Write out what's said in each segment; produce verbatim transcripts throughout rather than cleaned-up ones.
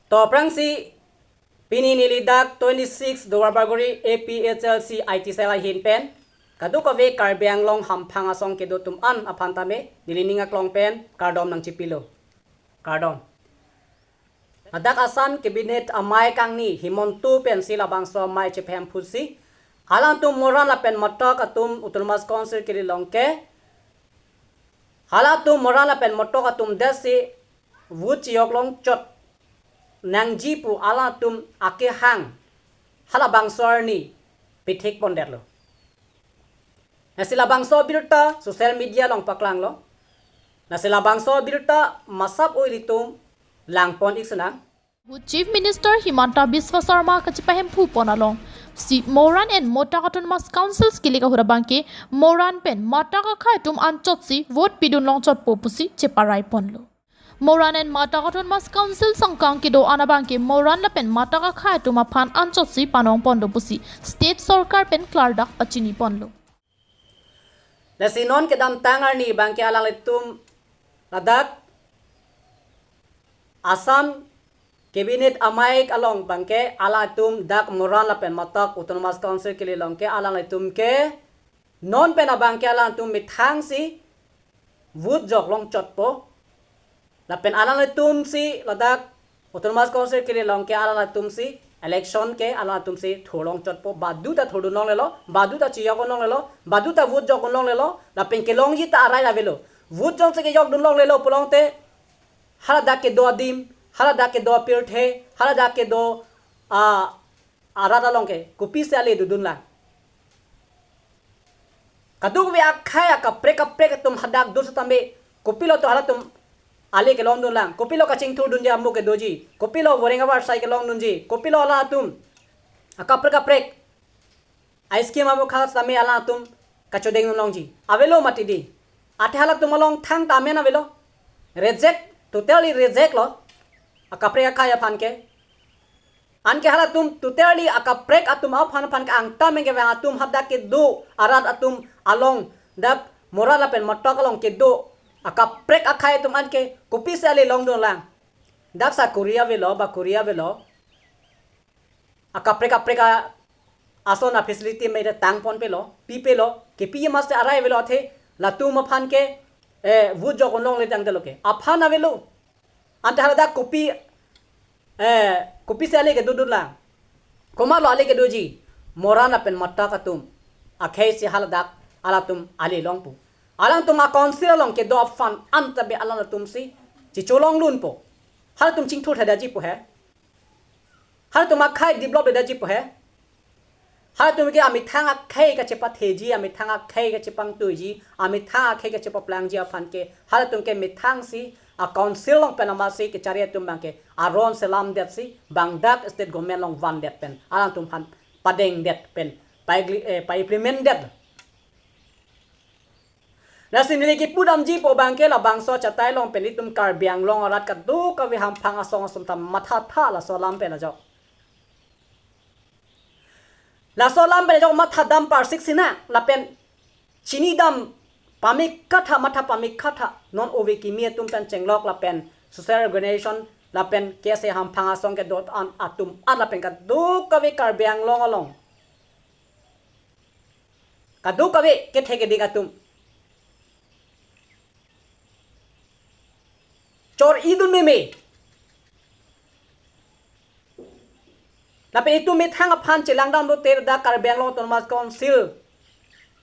To aphrangsi pini neli dak twenty-six Duarbagori A P H L C I T cell ahin pen kadokave Karbi Anglong hamphang asong kedo atum an aphan tame neli ning aklong pen kardom nangchipilo. Kardom. Ladak Assam Cabinet amei kangni Himanta pensi labangso amei chepahemphusi alangtum Moran lapen Matok atum Autonomous Council kelilong ke, alangtum Moran lapen Matok atum detsi vote chijok longchot nangji pu alangtum akehang halabangso arni pithik pondetlo. Lasi labangso abirta social media along paklanglo. Lasi labangso abirta masap o ilitum langpon ik sinang. Chief Minister Himanta Biswa Sarma kachepahemphu pon alongsi Moran and Matok Autonomous Councils kelek ahut abangke Moran pen Matok akhei atum anchotsi vote pidun longchotpo pusi cheparai ponlo. Moran and Matok Autonomous Council songkang kedo an abangke Moran lapen Matok akhei atum aphan anchotsi panong pondo pusi State Sorkar pen klardak pachini ponlo. Lasi non kedamtang arni abangke alanglitum ladak Assam Cabinet amei along abangke alangtum dak Moran lapen Matok Autonomous Council kelilong ke alanglitum ke non pen abangke alangtum methangsi vote jok longchotpo. Lapen alanglitumsi ladak Autonomous Council kelilong ke alanglitumsi election ke alanglitumsi thur longchotpo. Baduta thurdun longlelo, baduta chijok un longlelo, baduta vote jok un longlelo. Lapen kelongji ta arai avelo. Vote jongsi kejokdun longlelo pulote haladak kedo adim, haladak kedo apirthe, haladak kedo a arat along ke kopisi ale dodun lang? Kadokave akhei akaprek kaprek atum hadak do setame kopilo to halatum ale kelongdun lang? Kopilo kachingthurdunji amu kedoji? Kopilo voreng avarsai kelongdunji? Kopilo alangtum akaprek kaprek a-scheme amu kha setame alangtum kachodeng longji? Avelo mati di. Athe halatum along thangta amen avelo. Reject, totally reject lo akaprek akhei aphan ke. Anke halatum totally akaprek atum aphan aphan ke angtan mengkevang atum hadak kedo arat atum along dak Moran lapen Matok along kedo akaprek akhei atum anke kopisi ale longdun lang? Dak sakori avelo, bakori avelo. Akaprek kaprek a ason a-facility mede tang ponpelo, pipelo, kepi maste arai avelo athe latum aphan ke eh, vote jok un longle tangte lo ke aphan avelo. Ante haladak kopi eh, kopisi ale kedodun lang? Komatlo ale kedoji? Moran lapen Matok atum akhei si haladak alatum ale longpo. Alangtum a-council along kedo aphan anta be alangtumsi chicholong lunpo. Halatum chingthur thedetji pu he. Halatum akhei develop thedetji pu he. Halatum ke amethang akhei kachepatheji, amethang akhei kachepangtuiji, amethang akhei kachepaplangji aphan ke halatum ke methangsi a-council along pen amatsi kechari atum abangke aron selamdetsi bangdak state government along vandet pen alangtum aphan padengdet pen pa-, eh, pa-implement det. Lasi neli kipudamji pu abangke labangso achatai along pen itum Karbi Anglong arat kadokave hamphang asong asong ta mathatha laso alam pen ajok. Laso alam pen ajok mathadam parsik sinang lapen chinidam pamik katha, matha pamik katha non ove kimi atum pen chenglok lapen social organization lapen K S A hamphang asong kedo an atum an lapen kadokave Karbi Anglong along kadokave kethe kedik atum chor-idun meme. Lapen itum methang aphan chelangdam lote dak Karbi Anglong Autonomous Council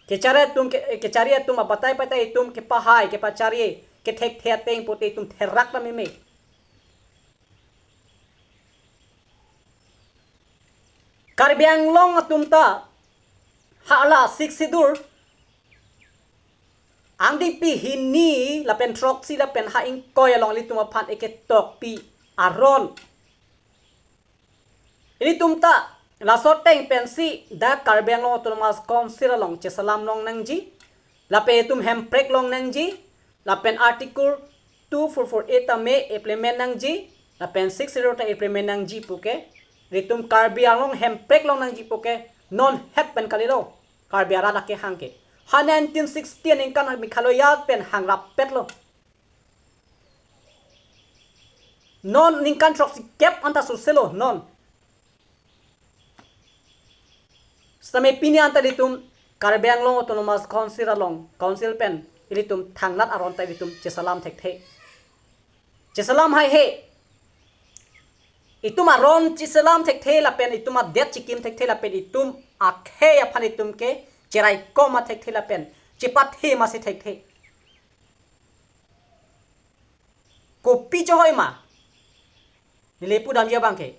kechari atum ke, kechari atum abatai batai itum kepahai kepachari kethekthe ateng pute itum therak dam meme. Karbi Anglong atum ta hala Sixth Schedule angdengpi hini lapen throksi lapen ha ingkoi along ilitum aphan eketokpi aron. Ilitum ta laso ateng pensi dak Karbi Anglong Autonomous Council along cheselam longnangji, lapen itum hemprek longnangji, lapen Article two four four A tame implement nangji, lapen Sixth Schedule ta implement nangji puke, ilitum Karbi Anglong hemprek longnangji puke, non hep pen kalilo, Karbi arat akehang ke. Ha nineteen sixty aningkan Meghalaya pen hangrap petlo. Non ningkan throksikep anta soselo non. Sitame pini anta ilitum Karbi Anglong Autonomous Council along, council pen ilitum thangnat aron ta ilitum cheselam thekthe. Cheselam haihe. Itum aron cheselam thekthe lapen itum adet chikim thekthe lapen itum akhei aphan itum ke cheraikom ma thekthe lapen chepathe ma si thekthe. Kopi chohoi ma? Neli pudamji abang ke.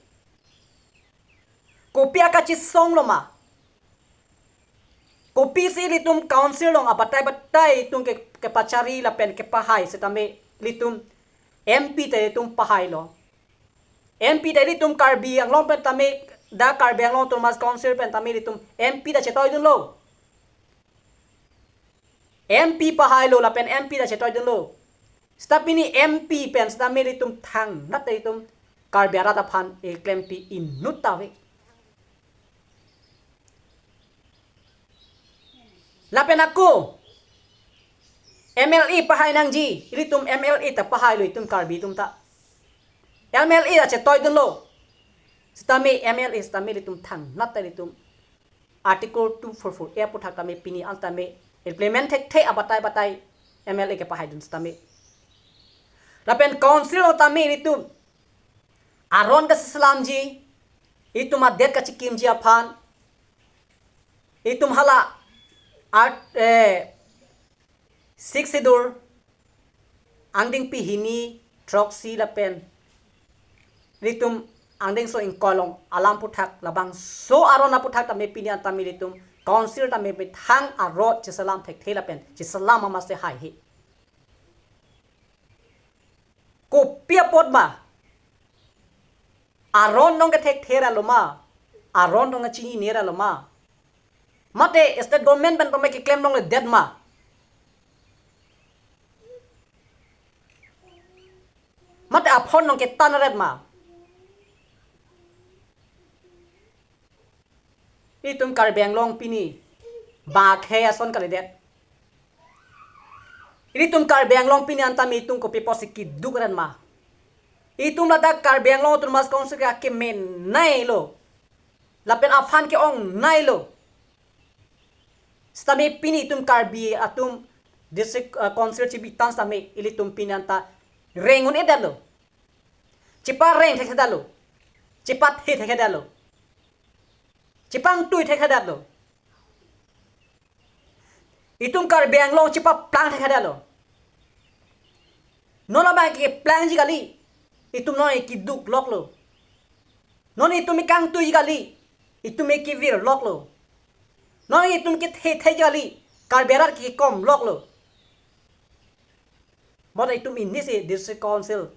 Kopi akachesong lo ma? Kopisi ilitum council along abatai batai itum ke, kepachari lapen kepahai sitame ilitum M P ta ilitum pahailo. M P ta ilitum Karbi Anglong pen tame, dak Karbi Anglong Autonomous Council pen tame ilitum M P ta chetoidunlo. M P pahailo lapen M P ta chetoidunlo. Sita pini M P pen sitame ilitum thangnat ta ilitum Karbi arat aphan keklempi inut ta ave. Lapen ako M L A pahai nangji, ilitum M L A ta pahailo itum Karbi atum ta. M L A ta chetoidunlo. Sitame M L A sitame ilitum thangnat ta ilitum Article two four four A aputhak tame pini anta me implement thekthe abatai batai M L A kepahaidun sitame. Lapen council along tame ilitum aron kaseselamji, itum adet kachekimji aphan, itum hala art, eh, Sixth Schedule, angdengpi hini, throksi lapen ilitum angdengso ingkoi along alam aputhak labangso aron aputhak tame pini anta me ilitum council tame methang arot cheselam thekthe lapen cheselam ma masi haihe. Kopi apot ma? Aron nong kethekthe ra lo ma? Aron nong kachinine ra lo ma? Mate state government pen tame keklem longledet ma? Mate aphon nong ketan ret ma? Itum Karbi Anglong pini bang akhei ason kalidet. Ilitum Karbi Anglong pini anta me itum kopi apotsi keduk ren ma? Itum ladak Karbi Anglong Autonomous Council ke akeme nailo. Lapen aphan ke-ong nailo. Sitame pini itum Karbi atum district, eh, council chibitang sitame ilitum pini anta reng un-edetlo. Chepareng thekthedetlo. Chepathe thekthedetlo. Chepangtui thekthedetlo. Itum Karbi Anglong chepaplang thekthedetlo. Non abang keplangji kali. Itum non keduk loklo. Non itum kangtuiji kali. Itum kevirloklo. Non itum kethethe kali. Karbi arat kekomloklo. Mate itum inisi district council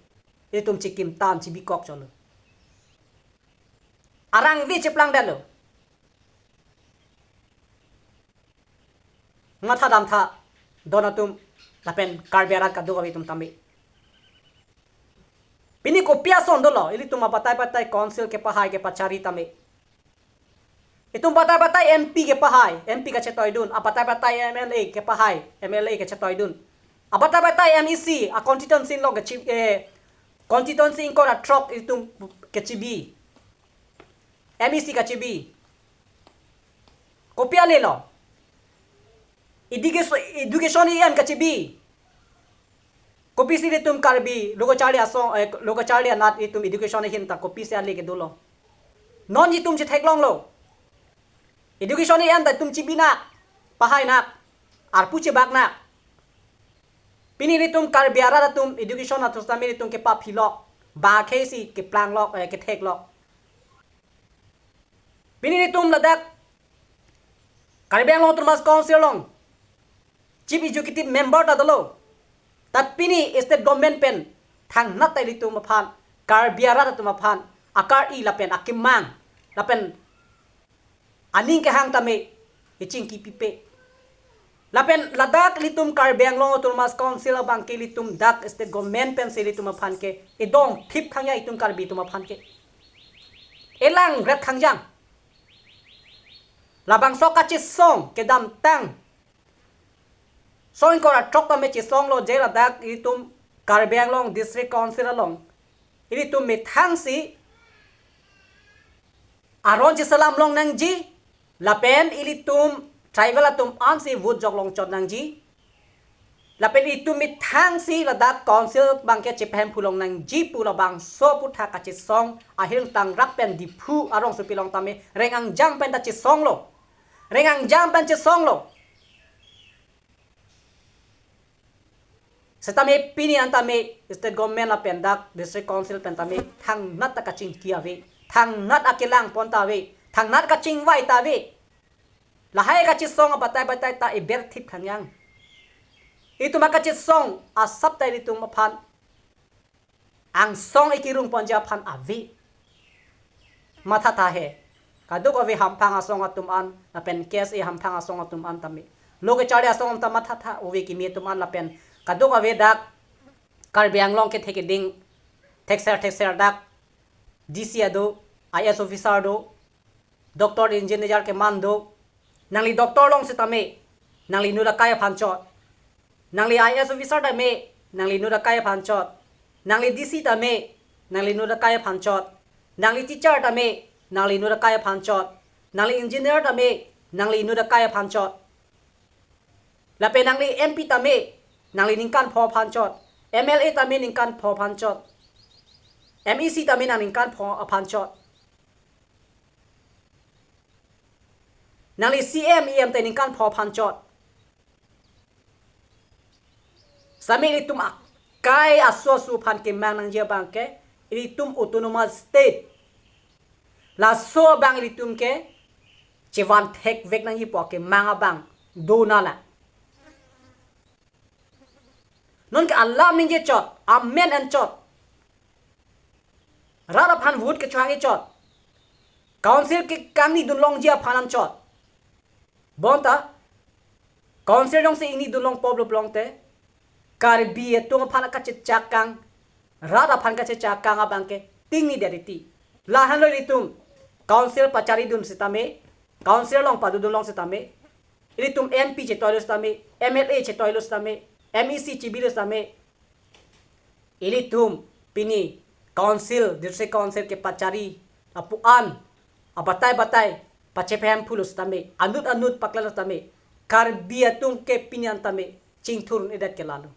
itum chikim tam chibikok cholo. Arang vi cheplangdetlo. Matha damtha don atum lapen Karbi arat kadokave atum tame. Pini kopi ason dolo, ilitum abatai batai council kepahai kepachari tame. Itum batai batai M P kepahai, M P kachetoidun, abatai batai M L A kepahai, M L A kachetoidun. Abatai batai M E C, a constituency along kachi-, eh, constituency ingkoi ra throk itum kachibi. M E C kachibi. Kopi ale lo? Education, education E N kachibi. Kopisi ilitum Karbi, lo kacharli asong, eh, lo kacharli anat itum education ahin ta kopisi ale kedolo. Non itum chetheklonglo. Education E N ta itum chibinak, pahainak, arpu chebaknak. Pini ilitum Karbi arat atum education atum sitame ilitum kepaphilok, bang akhei si keplanglok, eh, ketheklok. Pini ilitum ladak Karbi Anglong Autonomous Council along Chief Executive Member ta dolo. Ta pini state government pen thangnat ta ilitum aphan, Karbi arat atum aphan akar-i lapen akemang lapen aning kehang tame ichingki pipe. Lapen ladak ilitum Karbi Anglong Autonomous Council abang ke ilitum dak state government pensi ilitum aphan ke idong thip thangjang itum Karbi atum aphan ke. Elang ret thangjang. Labangso kachesong kedamtang song ingkoi ra throk tame chesonglo je ladak ilitum Karbi Anglong District Council along ilitum methangsi aron cheselam long nangji, lapen ilitum tribal atum ansi vote jok long chot nangji. Lapen itum methangsi ladak council abangke chepahemphu long nangji pu labangso aputhak kachesong ahirtang rak pen Diphu arongsopi along tame, Reng Angjang pen ta chesonglo. Reng Angjang pen chesonglo. Setame pini an tame state government lapen dak district council pen tame thangnat ta kachingki ave, thangnat akelang pon ta ave, thangnat kachingvai ta ave. Lahai kachesong abatai batai ta eberthip thangyang. Itum akachesong asap ta ilitum aphan angsong ikirung ponji aphan ave. Mathatha he. Kadokave hamphang asong atum an, lapen K S A hamphang asong atum an tame, lo kecharli asong atum ta mathatha, ove kimi atum an lapen kadokave dak Karbi Anglong kethe keding thekser thekser dak D C ado, I A S officer do, doctor engineer keman do. Nangli doctor long setame, nangli inut akai aphan chot. Nangli I A S officer tame, nangli inut akai aphan chot. Nangli D C tame, nangli inut akai aphan chot. Nangli teacher tame, nangli inut akai aphan chot. Nangli engineer tame, nangli inut akai aphan chot. Lapen nangli M P tame, nangli ningkan pho aphan chot. M L A tame ningkan pho aphan chot. M E C tame nang ningkan pho aphan chot. Nangli C M, E M ta ningkan pho aphan chot. Setame ilitum akai aso aso aphan kemang nangji abangke ilitum autonomous state. Laso abang ilitum ke chevan thekvek nangji pu akemang abang do nanglang. Nonke alam ningje chot, amen an chot. Rat aphan vote kechohang chot. Council kekangni dun longji aphan an chot. Bonta council jongsi ingni dun long pop lop longte, Karbi atum aphan kachechakang, rat aphan kachechakang abangke tingni deriti. Lahenlo ilitum council pachari dun setame, council along padu dun long setame, ilitum M P chetoilo setame, M L A chetoilo setame, M E C chebilo setame, ilitum pini council, district council kepachari lapu-an abatai batai pachepahemphulo setame, anut anut paklang setame, Karbi atum ke pini an tame chingthur un-edet ke lalo.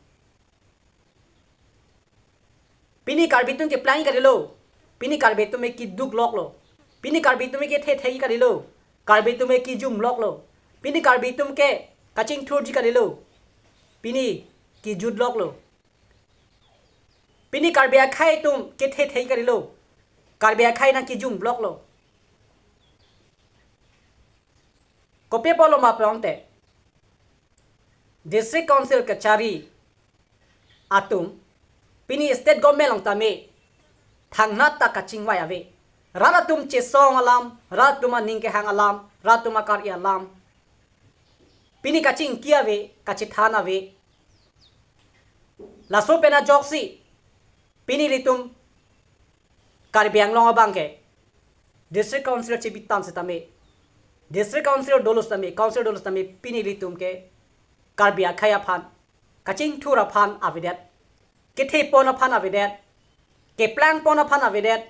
Pini Karbi atum keplang kalilo. Pini Karbi atum ke keduk loklo. Pini Karbi atum kethe thekji kalilo. Karbi atum ke kejum loklo. Pini Karbi atum ke kachingthurji kalilo. Pini kejut loklo. Pini Karbi akhei atum kethe thekji kalilo. Karbi akhei nangkejum loklo. Kopi apotlo ma pulote, district council kachari atum pini state government along tame thangnat ta kachingvai ave. Rat atum chesong alam, rat atum aning kehang alam, rat atum akar-i alam pini kachingki ave, kachethan ave. Laso pen ajoksi pini ilitum Karbi Anglong abangke district council chebitam setame, district council dolo setame, council dolo setame pini ilitum ke Karbi akhei aphan kachingthur aphan avedet, kethe pon aphan avedet, keplang pon aphan avedet.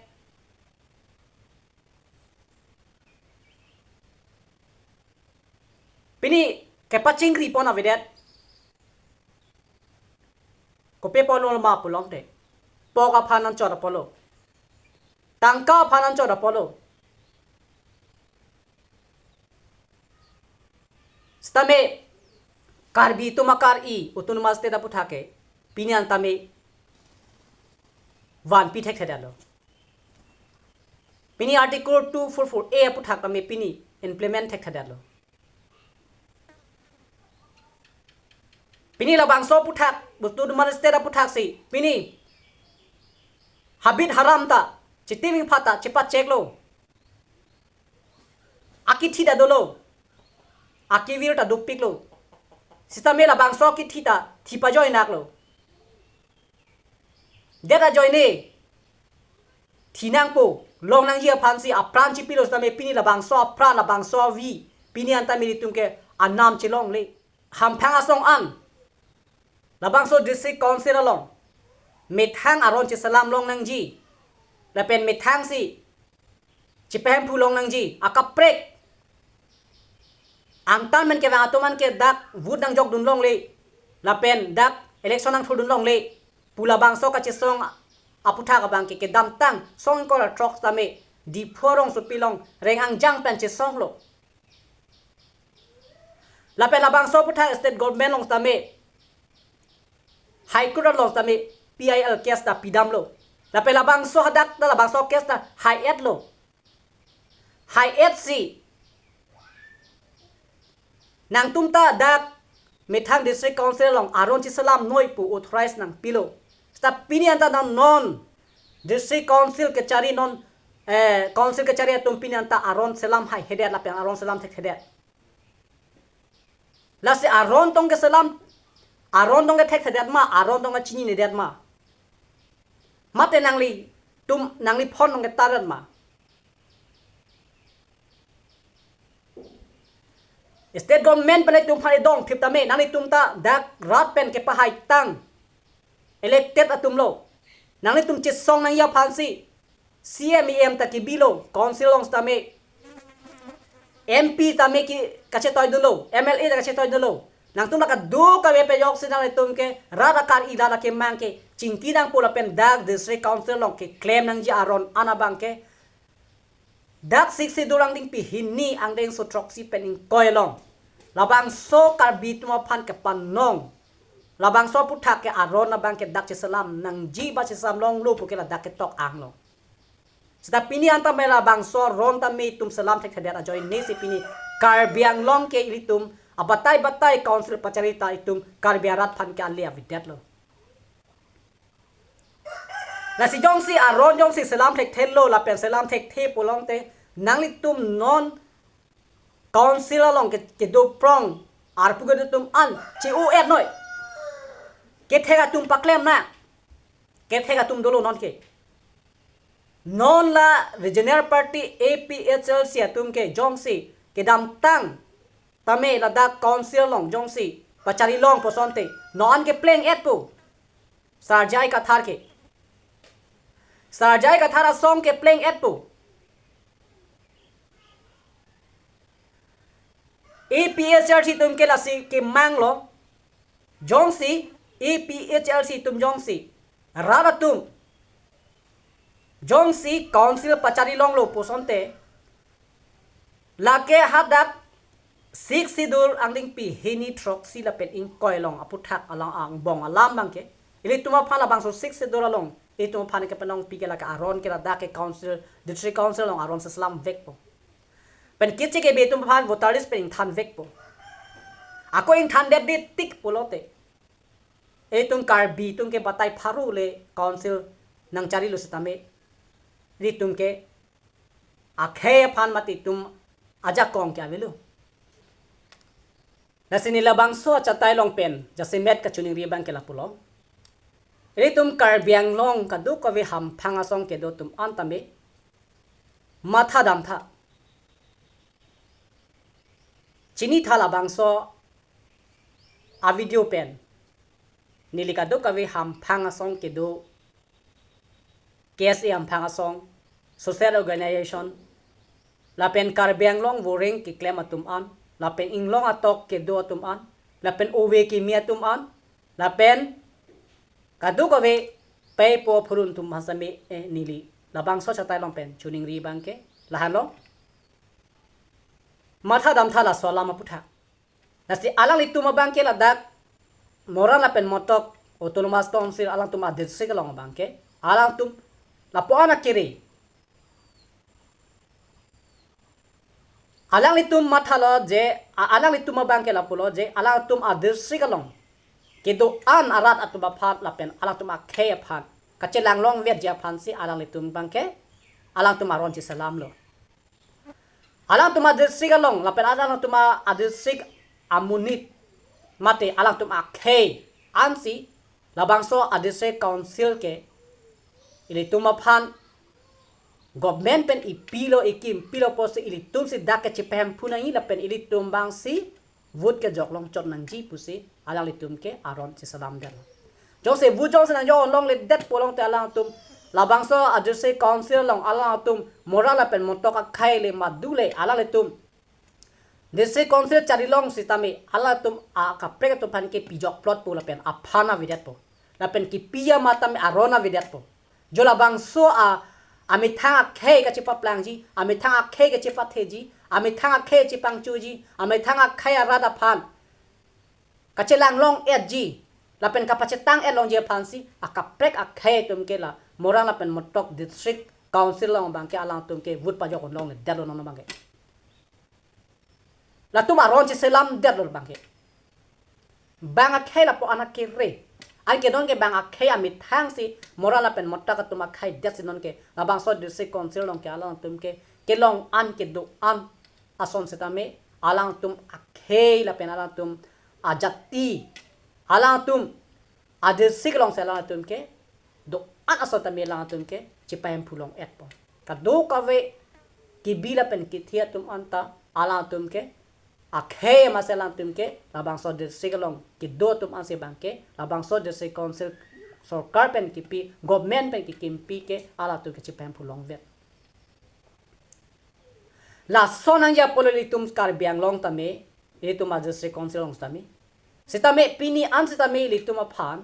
Pini kepachingri pon avedet. Kopi apotlo ma pulote, pok aphan anchot apotlo, tangka aphan anchot apotlo. Setame Karbi atum akar-i autonomous state aputhak ke pini an tame vanpi thekthedetlo. Pini Article two four four A aputhak tame pini implement thekthedetlo. Pini labangso aputhak, autonomous state aputhak si pini habit haram ta, chitim ingphat ta chepacheklo. Akithi ta dolo, akevir ta dopiklo. Setame labangso akithi ta thi pajoinaklo. Det ajoine thi nangpo, long nangji aphan si apran chipilo setame pini labangso apran, labangso avi pini an tame ilitum ke anam chelongle. Hamphang asong an labangso district council along methang aron cheselam long nangji, lapen methang si chepahemphu long nangji, akaprek angtan men kevang atum an ke dak vote nangjok dun longle, lapen dak election nangthur dun longle pu labangso kachesong aputhak abang ke kedamtang song ingkoi ra throk tame Diphu rongsopi along reng angjang pen chesonglo. Lapen labangso aputhak state government along tame, High Court along tame P I L case ta pidamlo. Lapen labangso hadak ta labangso case ta hai-et lo. Hai-et si nangtum ta dak methang District Council along aron cheselam noi pu authorize nangpilo. Seta pini anta nang non District Council kechari non, eh, Council kechari atum pini anta aron selam haihedet lapen aron selam thekthedet. Lasi aron tong keselam, aron tong kethekthedet ma, aron tong kechininedet ma? Mate nanglitum, nangliphon tong ketaran ma? State government pen itum phai dong thip tame, nanglitum ta dak rat pen kepahaitang elected atum lo. Nanglitum chesong nangji aphansi C M E M ta kebilo, council along tame, M P tame ke kachetoi dunlo, M L A ta kachetoi dunlo. Nangtum la kadokave pejok si nanglitum ke rat akar-i, rat akemang ke chingki nangpo lapen dak District Council along keklem nangji aron an abang ke dak Sixth Schedule angdengpi hini angdengso throksi pen ingkoi along labangso Karbi atum aphan kepanong, labangso aputhak ke aron abang ke dak cheselam nangji ba cheselam longlo pu ke ladak ketok anglo. Seta pini anta me labangso aron tame itum selam thekthedet ajoine si pini Karbi Anglong ke ilitum abatai batai council pachari ta itum Karbi arat aphan ke ale avedetlo. Lasi jongsi aron jongsi selam thekthelo lapen selam thekthe pulote nanglitum non council along ke, kedo prong arpu kedo atum an che-o-et noi. Kethek atum paklem na. Kethek atum dolo non ke. Non la regional party A P H L C atum ke jongsi kedamtang tame ladak council along jongsi pachari long pusonte non ke pleng-et po. Sar J I Kathar ke. Sar J I Kathar asong ke pleng-et po. A P H L C atum ke lasi kemanglo. Jongsi A P H L C atum jongsi rat atum jongsi council pachari longlo pusonte lake hadak Sixth Schedule angdengpi hini throksi lapen ingkoi along aputhak alang angbong alam abang ke ilitum aphan labangso Sixth Schedule along ilitum aphan kepanongpi ke lake aron ke ladak ke council, District Council along aron seselam vekpo. Pen kiche ke be atum aphan voter list pen ingthan vekpo. Ako ingthandetde tik pulote itum Karbi atum ke batai pharo le council nangcharilo setame ilitum ke akhei aphan mati itum ajakong ke avelo. Lasi ne labangso achatai along pen jasemet kachiningri abang ke lapulo. Ilitum Karbi Anglong kadokave hamphang asong kedo atum an tame matha damtha. Chinitha labangso a-video pen. Neli kadokave hamphang asong kedo, K S A hamphang asong, social organization, lapen Karbi Anglong voreng keklem atum an, lapen inglong atok kedo atum an, lapen ove kimi atum an, lapen kadokave pei po phurun atum aphan sami, eh, neli labangso achatai along pen chiningri abang ke lahenlo. Matha damtha laso alam aputhak. Lasi alanglitum abang ke ladak Moran lapen Motok Autonomous Council alangtum a-district along abang ke alangtum lapu-an akiri. Alanglitum mathalo je, a-, alanglitum abang ke lapulo je alangtum a-district along kedo-an arat atum aphan lapen alangtum akhei aphan kachelang longverji aphansi alanglitum abang ke alangtum aron cheselamlo. Alangtum a-district along lapen alangtum a-district amonit mate alangtum akhei ansi labangso a-district council ke ilitum aphan government pen ipilo, ikimpilo pusi ilitumsi dak kechepahemphu nangji lapen ilitum abangsi vote kejok longchot nangji pusi alanglitum ke aron cheselamdet. Jongsi vote jongsi nangjok longledet pulote alangtum Labangso a-district council along alangtum moral lapen montok akhei le madu le alanglitum district council chari long sitame alangtum akaprek atum aphan ke pijok plot po lapen aphan avedetpo. Lapen kipi amat tame aron avedetpo. Jo labangso a, amethang akhei kachepaplangji, amethang akhei kachepatheji, amethang akhei chepangchuji, amethang akhei arat aphan kachelang long-etji, lapen kapachetang-et longji aphansi akaprek akhei atum ke la moral lapen montok district council along abang ke alangtum ke vote pajok un longledetlo non abang ke. Latum aron cheselamdetlo abang ke. Bang akhei lapu-an akere. Anke non ke bang akhei amethangsi moral lapen montok atum akhei detsi non ke labangso district council along ke alangtum ke kelong-an kedo-an ason sitame alangtum akhei lapen alangtum ajati, alangtum a-district alongsi alangtum ke do-an ason tame alangtum ke chepahemphu long-etpo. Kadokave kebi lapen kethe atum anta alangtum ke akhei amatsi alangtum ke labangso district along kedo atum ansi abang ke labangso district council sorkar pen kipi, government pen kikimpi ke alangtum ke chepahemphu longvet. Lason nangji apotlo ilitum Karbi Anglong tame, ilitum a-district council along tame. Sitame pini an sitame ilitum aphan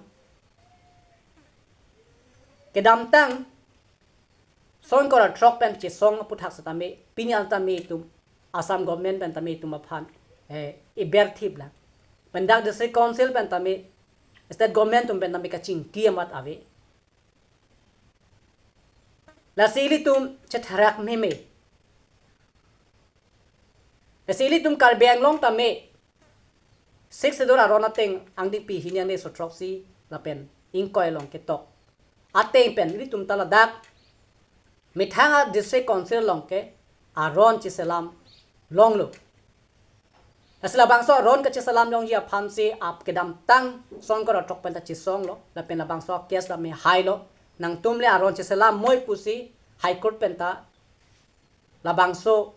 kedamtang songkor athrok pen chesong aphuthak sitame pini an tame itum Assam government pen tame itum aphan, eh, iberthip lang. Pen dak district council pen tame, state government atum pen tame kachingki amat ave. Lasi ilitum chetherak meme. Lasi ilitum Karbi Anglong tame Sixth Schedule aron ateng angdengpi hini angne sothroksi lapen ingkoi along ketok ateng pen ilitum ta ladak methang a-district council along ke aron cheselam longlo. Lasi labangso aron kacheselam longji aphansi ap kedamtang songkor athrok pen ta chesonglo, lapen labangso case tame hailo, nangtum le aron cheselam moi pusi High Court pen ta labangso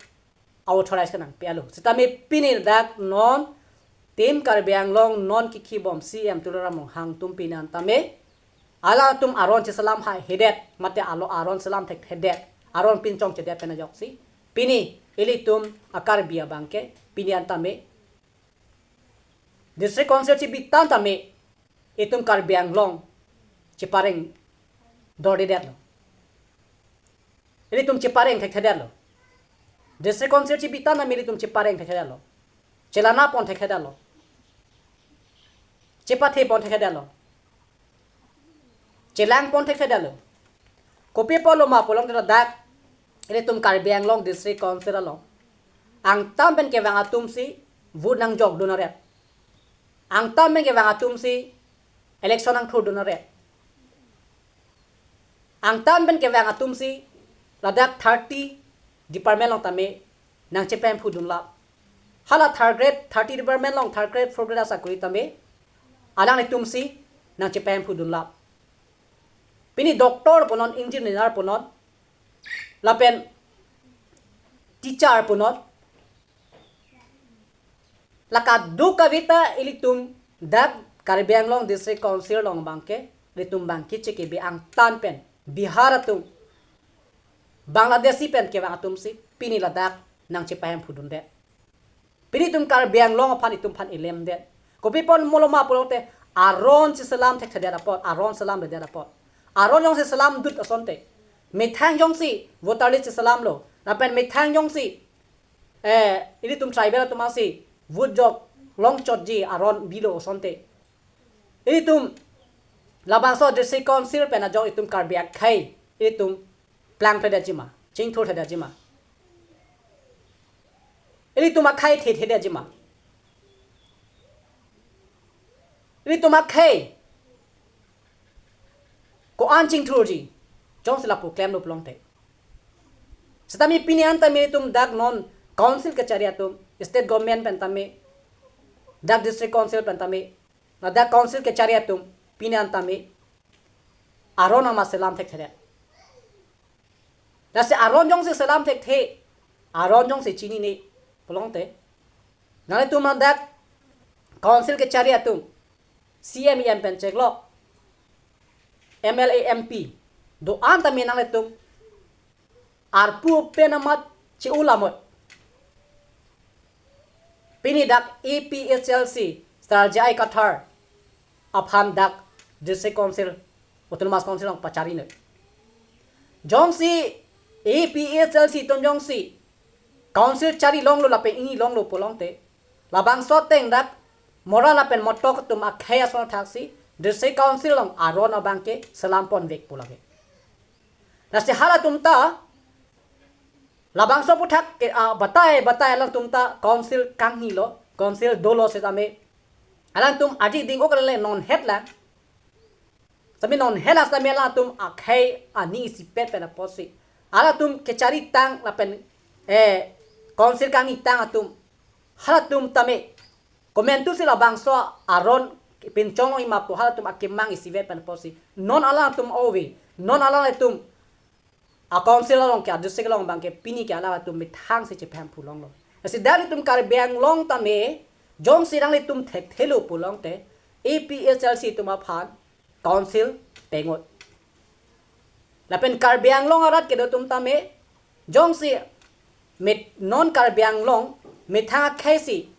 authorize kenangpi alo. Sitame pini dak non Team Karbi Anglong non kikhibom C M Tuliram Ronghang atum pini an tame alangtum aron cheselam haihedet, mate alo aron selam thekthedet, aron pinchongchedet pen ajoksi pini ilitum a-Karbi abang ke pini an tame district council chibitan tame itum Karbi Anglong chepareng dordedetlo. Ilitum chepareng thekthedetlo. District council chibitan tame ilitum chepareng thekthedetlo. Chelana pon thekthedetlo. Chepathe pon thekthedetlo. Chelang pon thekthedetlo. Kopi apotlo ma pulote ladak ilitum Karbi Anglong District Council along angtan pen kevang atumsi vote nangjokdun aret. Angtan pen kevang atumsi election nangthurdun aret. Angtan pen kevang atumsi ladak thirty department along tame nangchepahemphudunlap. Hala third grade, thirty department along third grade, fourth grade asakuri tame alanglitumsi nangchepahemphudunlap. Pini doctor punon, engineer punon, lapen teacher punon, la kadokave ta ilitum dak Karbi Anglong District Council along abang ke ilitum bangke chekebe angtan pen Bihar atum, Bangladeshi pen kevang atumsi pini ladak nangchepahemphudundet. Pini itum Karbi Anglong aphan itum aphan ilemdet. Kopi apotlo ma pulote aron cheselam thekthedet apot, aron selamledet apot. Aron jongsi selamdut asonte, methang jongsi voter list cheselamlo, lapen methang jongsi, eh, ilitum tribal atum asi vote jok longchotji aron bilo asonte, ilitum labangso District Council pen ajok itum Karbi akhei ilitum plangthedetji ma, chingthurthedetji ma? Ilitum akhei thethedetji ma? Ilitum akhei ko-an chingthurji, jongsi lapu klemlo pulote. Sitame pini an tame itum dak non council kechari atum, state government pen tame, dak district council pen tame, ladak council kechari atum pini an tame aron amat selam thekthedet. Lasi aron jongsi selam thekthe, aron jongsi chinine pulote, nanglitum ladak council kechari atum, C M, E M pen cheklo, M L A, M P, do-an tame nanglitum arpu pen amat che-u lamot. Pini dak A P H L C, Sir J I Kathar aphan dak District Council, Autonomous Council along pachari noi. Jongsi A P H L C atum jongsi council chari longlo lapen ingni longlo pulote, labangso ateng dak Mora lapen Motok atum akhei ason thaksi District Council along aron abang ke selam ponvek pu lake. Lasi halatum ta labangso aphuthak ke, ah, batai batai alangtum ta council kanghilo, council dolo setame alangtum aji ding-ok le non het lang. Sami non het lang sami alangtum akhei ani isipet pen apotsi alangtum kechari tang lapen, eh, council kangni tang atum, halatum tame komantusi labangso aron pinchong oi ma pu halatum akemang isivet pen apotsi non alangtum ove, non alangtum a council along ke, a district along abang ke pini ke alangtum methang si chepahemphu longlo. Lasi dak ilitum Karbi Anglong tame jongsi nanglitum thekthelo pulote A P H L C atum aphan council pengot. Lapen Karbi Anglong arat kedo atum tame jongsi met non Karbi Anglong methang akhei si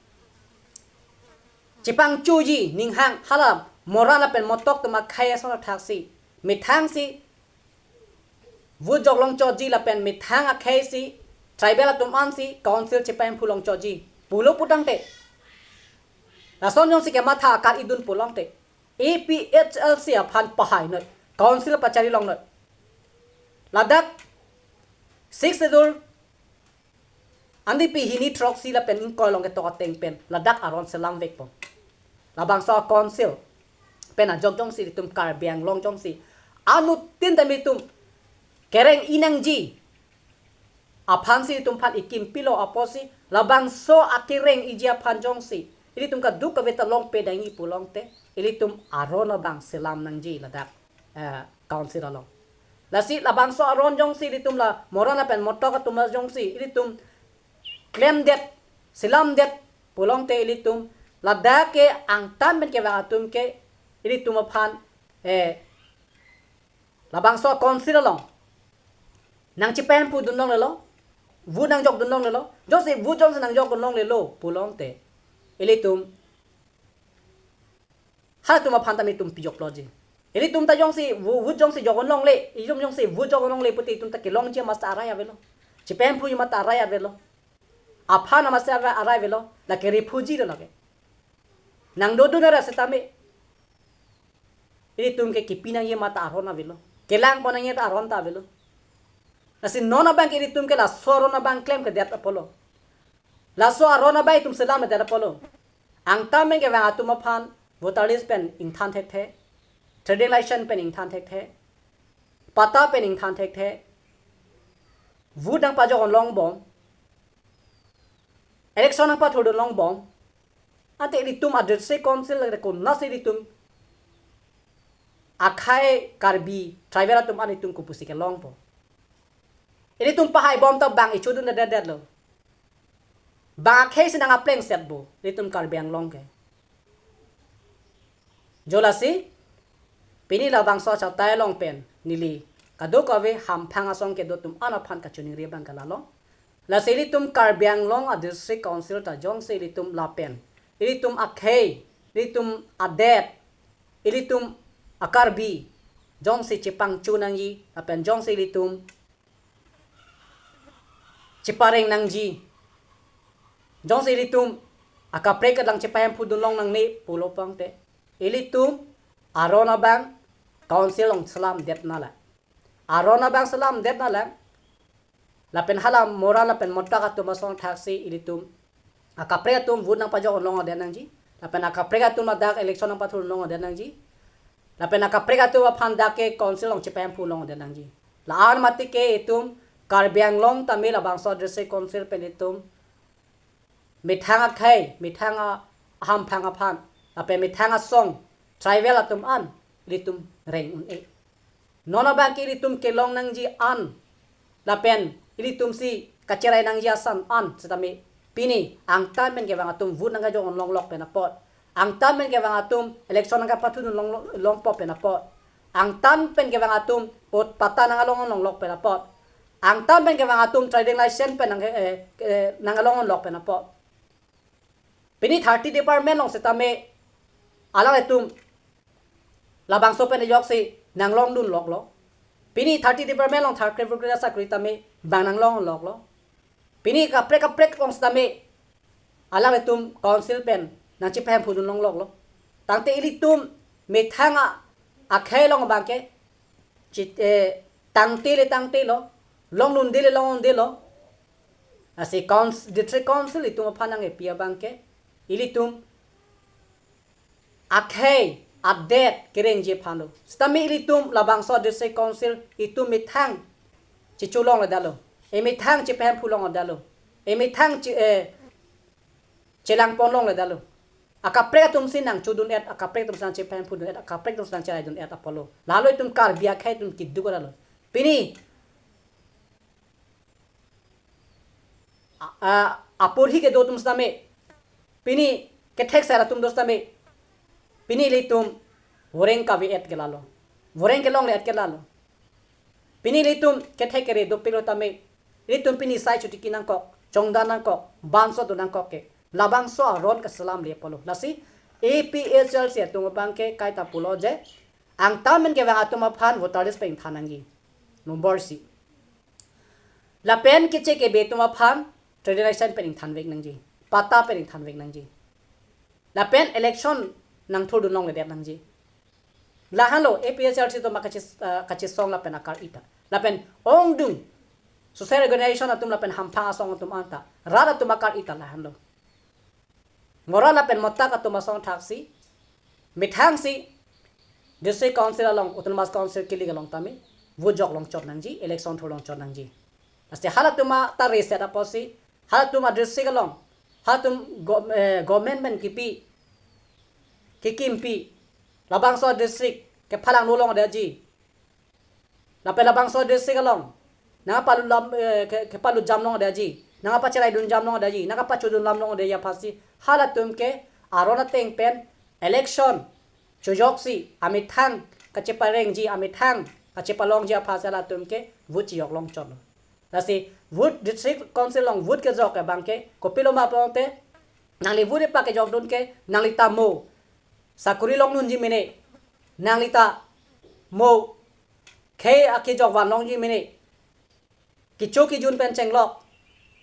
chepangchuji ninghang hala Mora lapen Motok atum akhei ason thaksi methang si vote jok longchotji lapen methang akhei si tribal atum an si council chepahemphu longchotji pulo putangte, lason jongsi kematha akar idun pulote A P H L C aphan pahai noi, council pachari long noi. Ladak Sixth Schedule andipi hini throksi lapen ingkoi along ketok ateng pen ladak aron selam vekpo. Labangso council pen ajok jongsi ilitum Karbi Anglong jongsi anuttin tame ilitum kereng-i nangji aphansi ilitum aphan ikim pilo apotsi labangso akereng-iji aphan jongsi ilitum kadokave ta longpe dangji pulote ilitum aron abang selam nangji ladak, eh, council along. Lasi labangso aron jongsi ilitum la Mora lapen Motok atum jongsi ilitum klemdet, selamdet pulote ilitum ladak ke angtan pen kevang atum ke ilitum aphan, eh, labangso council along nangchepahemphu dun longlelo, vote nangjok dun longlelo. Jongsi vote jongsi nangjok dun longlelo pulote ilitum halatum aphan tame itum pijokloji. Ilitum ta jongsi vo-, vote jongsi jok dun longle, ilitum jongsi vote jok dun longle pute itum ta kelongji amat ta arai avelo, chepahemphuji amat ta arai avelo, aphan amat si arai, arai avelo, lake refugee lo lake. Nangdodun arat setame ilitum ke kipi nangji amat ta aron avelo, kelang pon nangji ta aron ta avelo. Lasi non abang ke ilitum ke laso aron abang klemkledet apotlo, laso aron abang itum selamdet apotlo. Angtan pen kevang atum aphan voter list pen ingthan thekthe, trading license pen ingthan thekthe, patta pen ingthan thekthe, vote nangpajok dun longbom, election nangpathur dun longbom. Ante ilitum a district council le konatsi ilitum akhei Karbi tribal atum an itum kopusi kelongpo? Ilitum pahaibom ta bang ichodundedetlo. Bang akhei si nang aplengsetpo ilitum Karbi Anglong ke. Jo lasi pini labangso achatai along pen neli kadokave hamphang asong kedo atum an aphan kachiningri abang ke lalo. Lasi ilitum Karbi Anglong a district council ta jongsi ilitum lapen ilitum akhei, ilitum adet, ilitum a Karbi jongsi chepangchu nangji lapen jongsi ilitum chepareng nangji, jongsi ilitum akaprek adang chepahemphu dun long nangne pulo pangte, ilitum aron abang council along selamdet nanglang. Aron abang selamdet nanglang. Lapen hala Mora lapen Motok atum asong thaksi ilitum akaprek atum vote nangpajok dun longdet nangji. Lapen akaprek atum ladak election nangpathur dun longdet nangji. Lapen akaprek atum aphan dak ke council along chepahemphu longdet nangji. La-an mati ke itum Karbi Anglong tame labangso district council pen itum methang akhei, methang a-, ahamphang aphan, lapen methang asong tribal atum an ilitum reng un-e. Non abang ke ilitum kelong nangji an lapen ilitum si kacherai nangji ason an setame pini angtan pen kevang atum vote nangkajok dun longlok pen apot, angtan pen kevang atum election nangkapathur dun long, longpo pen apot, Angtan pen kevang atum pot patta nang along longlok pen apot. Angtan pen kevang atum trading license pen nang, eh, eh, nang along longlok pen apot. Pini thirty department along setame alanglitum labangso pen ajoksi nang longdun loklo. Pini thirty department along third grade, fourth grade asakri tame bang nang long loklo. Pini kaprek kaprek along setame alanglitum council pen nang chepahemphudun longloklo. Tangte ilitum methang a akhei along abangke chit, eh, tangte le tangtelo, longdunde le longdundelo. Lasi council, district council itum aphan nang-epi abangke ilitum akhei adet kerengji aphanlo. Setame ilitum labangso district council itum methang checholongledetlo. E methang chepahemphu longledetlo. E methang che, eh, chelangpon longledetlo. Akaprek atumsi nang chodun-et, akaprek atumsi nang chepahemphudun-et, akaprek atumsi nang cheraidun-et apotlo. Lalo itum Karbi akhei atum keduk detlo. Pini a, a, apor hi kedo atum setame, pini kethek sar atum do setame, pini ilitum voreng kave-et ke lalo, voreng kelongle-et ke lalo. Pini ilitum kethek kere dopiklo tame, ilitum pini sai chotiki nangkok, chongda nangkok, bangso do nangkok ke labangso aron kaselamle apotlo. Lasi A P H L C atum abangke kaita pulo je, angtan pen kevang atum aphan voter list pen ingthan nangji. Number isi. Lapen keche kebe atum aphan trading license pen ingthanvek nangji, patta pen ingthanvek nangji. Lapen election nangthurdun longledet nangji. Lahenlo A P H L C atum akache, ah, kachesong lapen akar-i ta. Lapen ongdung social organization atum lapen hamphang asong atum anta, rat atum akar-i ta lahenlo. Morat lapen Motak atum asong thaksi, methangsi district council along, autonomous council kilik along tame vote jok longchot nangji, election thur longchot nangji. Lasi halatum ata reset apotsi, halatum adistrict along, halatum go-, eh, government pen kipi, kekimpi, labangso district kephalangno longledetji, lapen labangso district along nangpalu lam, eh, ke, kepalu jam longledetji, nangpacheraidun jam longledetji, nangpachodun lam longledetji aphansi, halatum ke aron ateng pen election chojoksi amethang kacheparengji, amethang kachepalongji aphansi halatum ke vote chejok longchotlo. Lasi vote, district council along vote kejok abangke kopilo ma pulote, nangli vote epakejokdun ke nangli ta mo sakori longdunji mene, nangli ta mo khei akejok van longji mene, kecho kejun pen chenglok,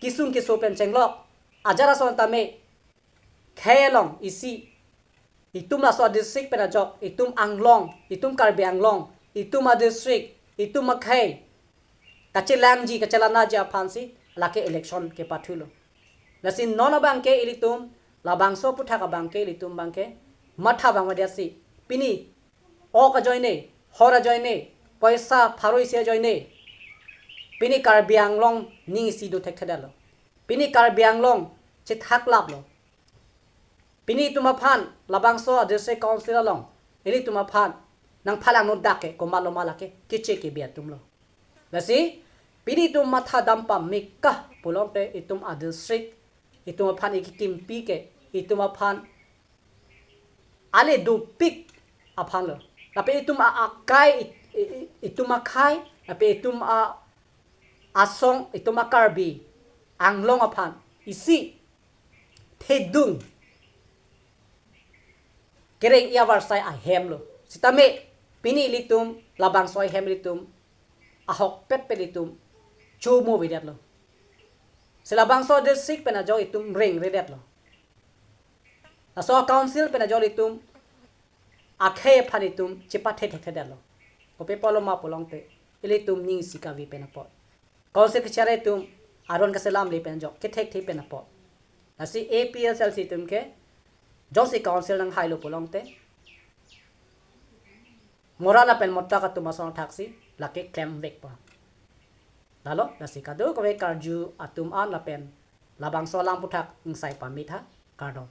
kesung keso pen chenglok, ajat ason tame khei along isi, itum laso district pen ajok, itum Anglong, itum Karbi Anglong, itum adistrict, itum akhei kachelangji, kachelanji aphansi lake election kepathulo. Lasi non abangke ilitum, labangso aphuthak abangke ilitum abangke matha vangvadetsi, pini ok ajoine, hor ajoine, poisa pharo isi ajoine, pini Karbi Anglong ning isi do thekthedetlo. Pini Karbi Anglong chethaklaplo. Pini itum aphan labangso adistrict council along ilitum aphan nangphalangno dak ke komatlo ma lake, keche kebe atumlo. Lasi pini itum matha dam pameka pulote itum adistrict, itum aphan ikekimpi ke, itum aphan ale dopik aphanlo. Lapen itum a, akai, i, i, itum akhei, lapen itum a, asong, itum a Karbi Anglong aphan isi thedung kereng-i avarsai ahemlo. Sitame pini ilitum labangso ahem ilitum ahokpet pen ilitum chomovedetlo. Si labangso district pen ajok itum rengredetlo. Laso council pen ajok itum akhei aphan itum chepathe thekthedetlo. Kopi apotlo ma pulote, ilitum ning isi kave pen apot, council kechari atum aron kaselamle pen ajok kethekthe pen apot. Lasi A P H L C atum ke jongsi council nanghailo pulote, Morat lapen Motak atum asong thaksi lake klemvekpo. Lalo, lasi kadokave karju atum an lapen labangso alam aphuthak ingsai pame tha, kardom.